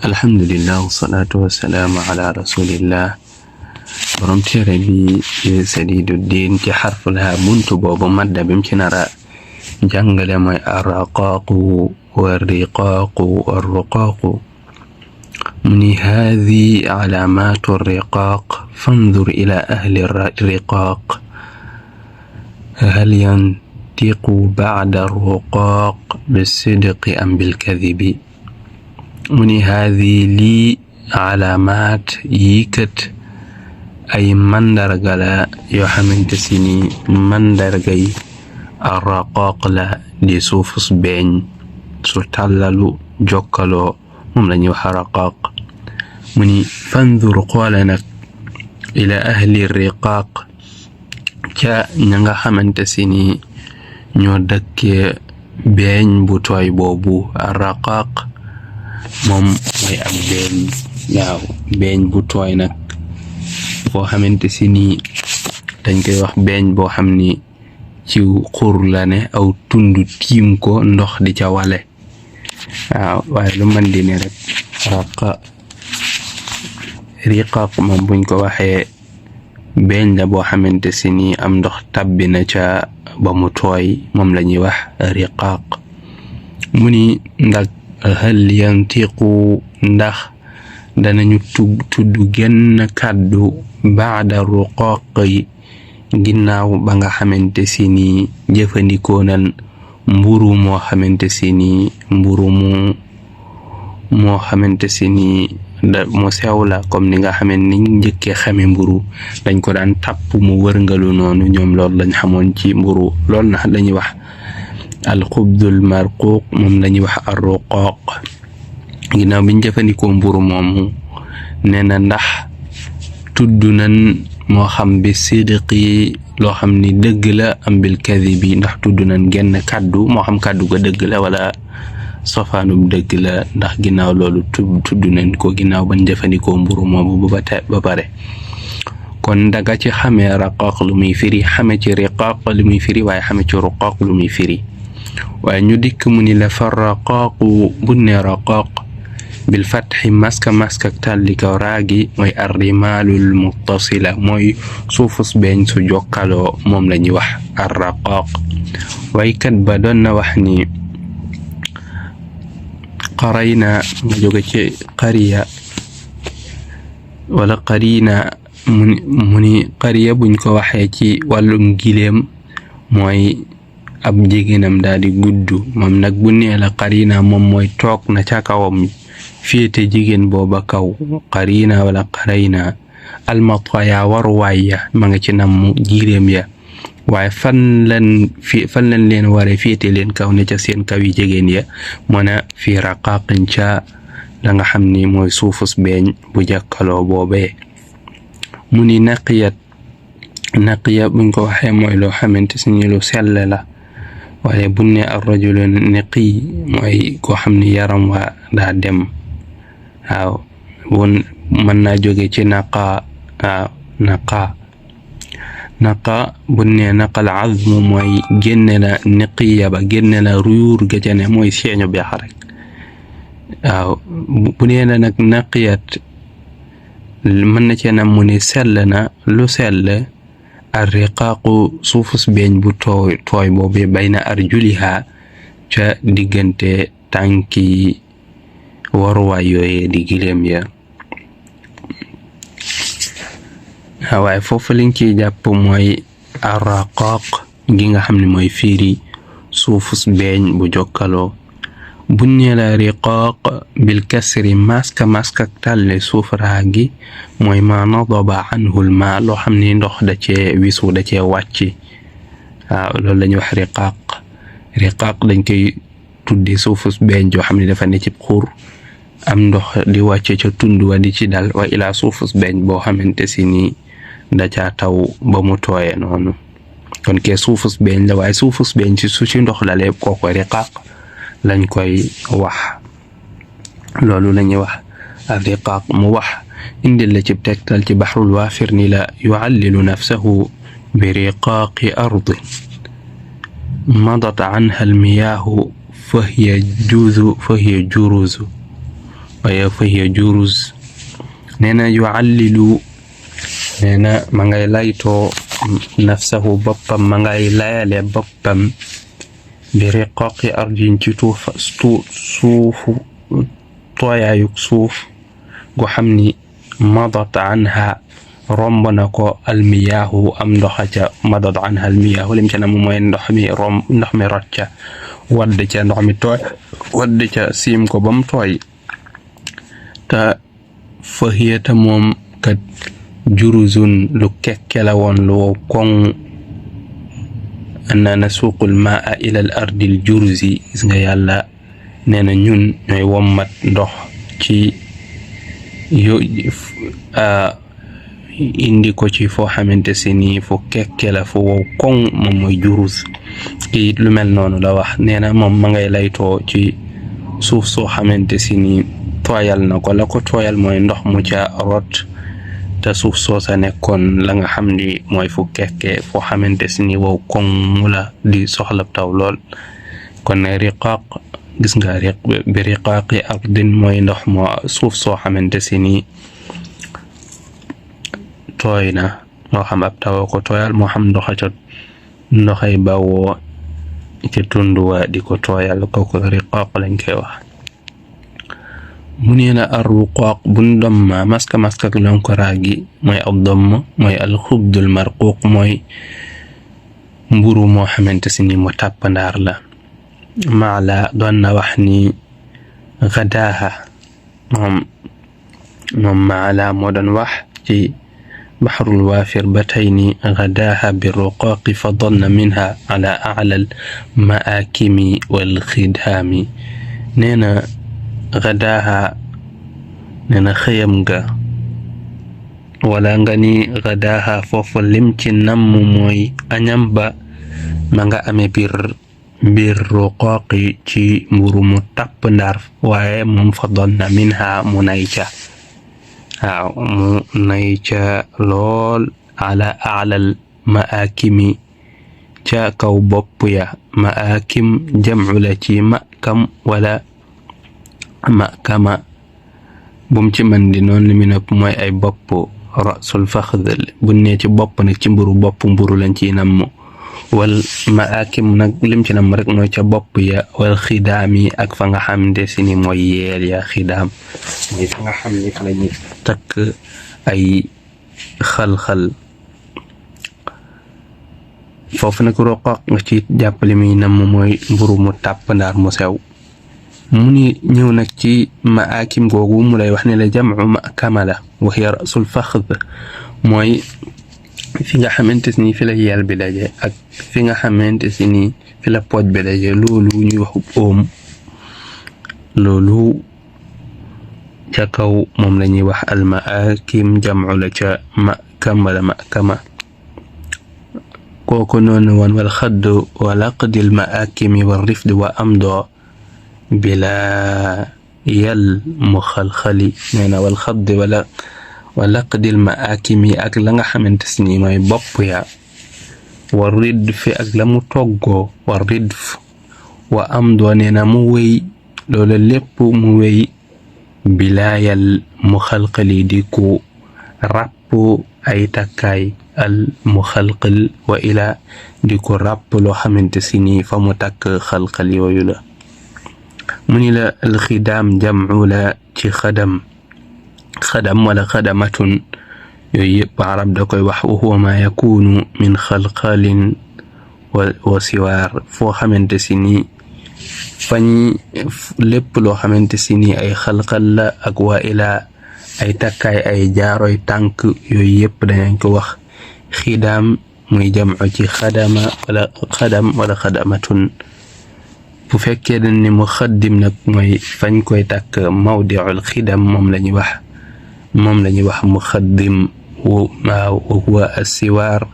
alhamdulillah wassalatu wassalamu ala rasulillah borom téere bi Sadiduddin ci xarful ha buntu boobu madda bim ci nara jàngale mooy arraqaaqu warriqaaqu warruqaaqu muni haadi alaamaatu riqaaq fandur ila ahli riqaaq hal yantiqu ba'da ruqaaq bisidqi am bilkadibi muni haadi lii alaamaat yi kat ay mandarga la yoo xamante si ni mandargay arraqaaq la di suufus beeñ su tàllalu jokkaloo moom lañuy wax raqaaq muni fandur xoole nag ila ahli riqaaq ca ña nga xamante si ni ñoo dëkkee beeñ bu tooy boobu arraqaaq moom mooy am beeñ waaw beeñ bu tooy nag boo xamante si ni dañ koy wax beeñ boo xam ni ci xur la ne aw tund tiim ko ndox di ca wale waaw waaye lu man di ne rek riqaaq moom buñ ko waxee beeñ la boo xamante si ni am ndox tabbi na ca ba mu tooy moom lañuy wax riqaaq mu ni ndax hal yantiqu ndax danañu tudd genn kàddu baada ruqaaq yi ginnaaw ba nga xamante si ni jëfandikoo nan mburu moo xamante si ni mburu moo xamante si ni mu sew la comme ni nga xamee ni njëkkee xame mburu dañ ko daan tàpp mu wërngalu noonu ñoom loolu lañ xamoon ci mburu loolu na lañuy wax alxubdul marquuq moom lañuy wax arruqaaq ginnaaw biñ jëfandikoo mburu moomu nee na ndax tudd nan moo xam bi sidqi loo xam ni dëgg la am bil kadibi ndax tudd nan genn kàddu moo xam kàddu ga dëgg la wala sofaanum dëgg la ndax ginnaaw loolu tudd nañ ko ginnaaw bañ jëfandikoo mburu moomu ba pare kon daga ci xamee raqaaq lu muy firi xame ci riqaaq lu muy firi waaye xame ci ruqaaq lu muy firi waaye ñu dikk mu ni la fa raqaaqu bunne raqaaq bil fatxi maska tàllikaw raagi mooy arrimaalul muttasila mooy suufus beeñ su jokkaloo moom lañuy wax arraqaaq waykat ba doon na wax ni qarayna nga jóge ci qariya wala qarina mu ni qariya buñ ko waxee ci wàllum gileem mooy ab jigéenam daal di gudd moom nag bu nee la qarina moom mooy toog na ca kawam féete jigéen booba kaw qarina wala qarayna almataya waruwaay ya ma nga ci namm gileem ya waaye fan lañ leen waree féete leen kaw ne ca seen kaw yi jigéen ya mën a fi raqaaqin ca la nga xam ni mooy suufus beeñ bu jàkkaloo boobee mu ni naqiya buñ ko waxee mooy loo xamante si ni lu sell la waaye bu ne ar-rajulu niqi mooy koo xam ni yaram waa daa dem waaw bon mën naa jóge ci naqa waaw naqa bu ne naqal azmu mooy génne na niqiya ba génne na ruyuur ga ca ne mooy seeñu beex rek waaw bu nee na nag naqiyat mën na cee nam mu ne sell na lu sell arriqaaqu suufus beeñ bu tooy boobu bayna arjuliha ca diggante tànki waruwaay yooyee di gileem ya waaye foofu liñ ciy jàpp mooy arraqaaq gi nga xam ne mooy fiiri suufus beeñ bu jokkaloo buñ nee la riqaaq bil kasri maska tàlle suuf raa gi mooy ma nadaba anhul ma loo xam ni ndox da cee wisu da cee wàcc waaw loolu lañuy wax riqaaq dañ koy tudde suufus beeñ joo xam ne dafa ne ci xur am ndox di wàcce ca tund wa di ci dal wa ilaa suufus beeñ boo xamante si ni da caa taw ba mu tooye noonu kon ke suufus beeñ la waaye suufus beeñ ci su ci ndox la lépp kooko riqaaq lañ koy wax loolu lañuy wax ar-riqaaq mu wax indil la ci tegtal ci baxrul waafir ni la yuallilu nafsahu bi riqaaqi ardi madat anha al-miyaahu fa hiya juruzu waaye fa hiya juruz nee na yuallilu nee na ma ngay laytoo nafsahu boppam ma ngay layale boppam bi riqaqi ardin ci suufu tooyaayuk suuf gu xam ni madat anha romb na ko almiyaahu am ndoxa ca madat anha almiyaahu lim ca na mu mooy ndox mi rot ca wadd ca ndox mi tooy wadd ca siim ko bam tooy te fahiyata moom kat juruzun lu kekke la woon lu wow koŋ anna nasuuqul maa ila al ardil juruzi gis nga yàlla nee na ñun ñooy wommat ndox ci indi ko ci foo xamante si nii fu kekke la fu wow koŋ moom mooy juruz kii lu mel noonu la wax nee na moom ma ngay laytoo ci suuf soo xamante si nii tooyal na ko la ko tooyal mooy ndox mu ca rot te suuf soo sa nekkoon la nga xam ni mooy fu kekke foo xamante si ni wow koŋ la di soxla taw lool kon riqaaq gis nga bi riqaaqi ardin mooy ndox moo suuf soo xamante si ni tooy na moo xam ab taw ko tooyal moo xam ndoxay bawoo ci tunduwa di ko tooyal kooku riqaaq lañ koy wax mu nee na arruqaaq buñ domma maska ak lonkoraagi mooy ab domm mooy alxubdul marquuq mooy mburu moo xamante si ni mu tàppandaar la maala doon na wax ni gadaaha moom maala moo doon wax ci baxrul waafir ba tey ni gadaaha bi ruqaaqi fa donna minha ala a'lal maakimi wal xidaami nee na gadaaha nee na xëyam nga wala nga ni gadaaha foofu lim ci namm mooy añam ba ma nga amee biir ruqaaqi ci mburu mu tàpp ndar waaye moom fa donna minha mu nay ca waaw mu nay ca lool ala a'lal maakimi ca kaw bopp ya maakim jamcu la ci makam wala makama bum ci man di noonu li mu nekk mooy ay bopp rasul faxd bu nee ci bopp nag ci mburu lañ ciy namm wal maakim nag lim ci namm rek mooy ca bopp ya wal xidaam yi ak fa nga xam ne si ni mooy yeel ya xidaam mooy fa nga xam ni fa lañuy takk ay xal-xal foofu nag roqoq nga ci jàppale mi namm mooy mburu mu tàpp ndaar mu sew mu ni ñëw nag ci maakim googu mu lay wax ne la jamcu makama la wa hiya rasul faxd mooy fi nga xamante ni fi la yeel bi daje ak fi nga xamante si ni fi la pooj bi daje loolu ñuy wax oom loolu ca kaw moom la ñuy wax al maakim jamcu la ca makam wala makama kooku noonu woon wal xadd wala qadil maakimi wa rifd wa amdo bila yal mu xalxali nee na wal xadd wala qadil maakimi ak la nga xamante si ni mooy bopp ya wa ridf ak la mu toggoo wa ridf wa amdo nee na mu wéy loolu lépp mu wéy bila yal mu xalxali di ku ràpp ay takkaay al mu xalqal wa ila di ko ràpp loo xamante si ni fa mu takk xalqal yooyu la mu ni la alxidaam jamcu la ci xadam wala xadamatun yooyu yëpp arab da koy wax wa huwa ma yakunu min xalqalin wa siwaar foo xamante si ni fañ lépp loo xamante si ni ay xalqal la ak wa ila ay takkaay ay jaaroy tànk yooyu yëpp danañ ko wax xidaam muy jamcu ci xadam wala xadamatun bu fekkee dañ ne mu xaddim nag mooy fañ koy takk mawdiul xidam moom la ñuy wax mu xaddim wa huwa asiwaar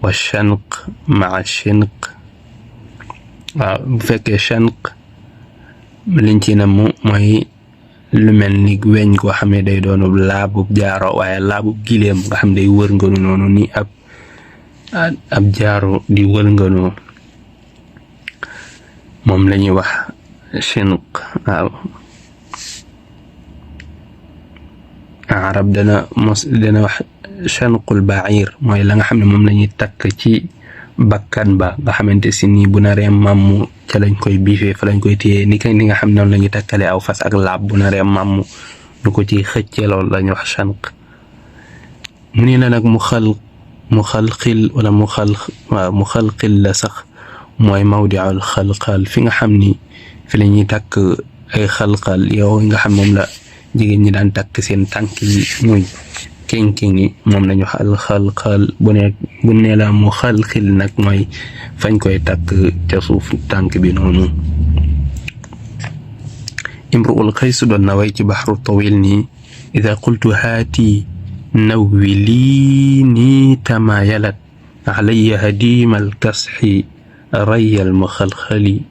wa shanq maa shinq waaw bu fekkee shanq liñ ci namm mooy lu mel ni weñ koo xam ne day doonu laabub jaaro waaye laabub gileem nga xam day wërnganu noonu ni ab jaaro di wërnganu moom la ñuy wax shinq waaw arab dana wax shanqul ba'ir mooy la nga xam ne moom lañuy takk ci bakkan ba nga xamante si nii bu naree màmm ca lañ koy biifee fa lañ koy téyee ni nga xam ne noonu la ñuy takkale aw fas ak laab bu naree màmm ñu ko ci xëccee loolu lañuy wax shanq mu ne la nag mu xalqil wala mu xalqil la sax mooy mawdi'ul xalqal fi nga xam ni fi la ñuy takk ay xalqal yow nga xam moom la jigéen ñi daan takk seen tànk yi muy kénkéng yi moom lañu wax al xalqal bu ne la mu xalqil nag mooy fañ koy takk ca suuf tànk bi noonu. imru'ul qays doon na way ci baxru tawil nii ida qultu haati nawwiliini tamayalat alayya hadimal kasxi rayal muxalxali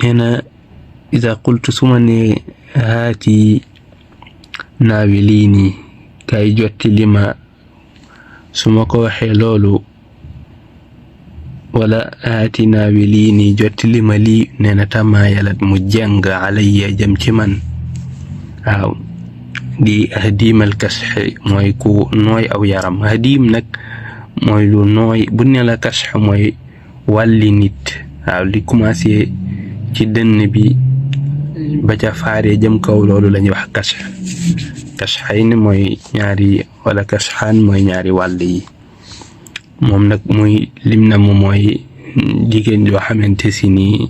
nee na ida qultu suma ne haati naawiliini kay jotti lima su ma ko waxee loolu wala haati naawiliini jotti lima lii nee na tamayalat mu jàng alayya jëm ci man waaw di hadimal kasxi mooy ku nooy aw yaram hadim nag mooy lu nooy bu ne la kasx mooy wàlli nit waaw li commencé ci dënn bi ba ca faaree jëm kaw loolu lañuy wax kasxayn mooy ñaari wala kasxaan mooy ñaari wàll yi moom nag muy lim na mu mooy jigéen joo xamante si nii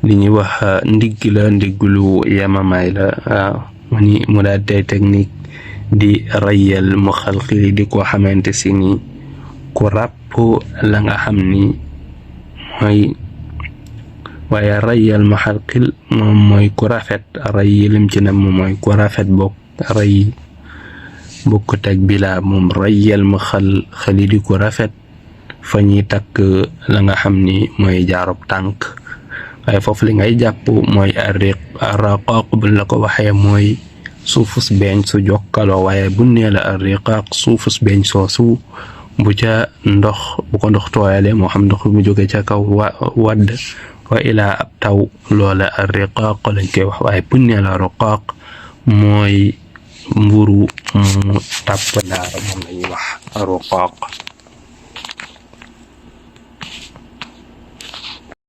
li ñuy wax ndigg la ndiggulu yamamaay la waaw mu daal day technique di rayal mu xalqili di ko xamante si nii ku ràpp la nga xam ni mooy waaye rayal mu xalqil moom mooy ku rafet ray lim ci ne moom mooy ku rafet bokk ray bokk teg bila moom rayal mu xali di ku rafet fa ñuy takk la nga xam ni mooy jaarub tànk waaye foofu li ngay jàpp mooy arraqaq bu la ko waxee mooy suufus beeñ su jokkaloo waaye bu nee la arraqaq suufus beeñ soosu bu ca bu ko ndox tooyale moo xam ndox mu jóge ca kaw wadd wa ilaa ab taw loola arraqaq lañ koy wax waaye bu nee la raqaq mooy mburu mu tàpp ndaara moom lañuy wax raqaq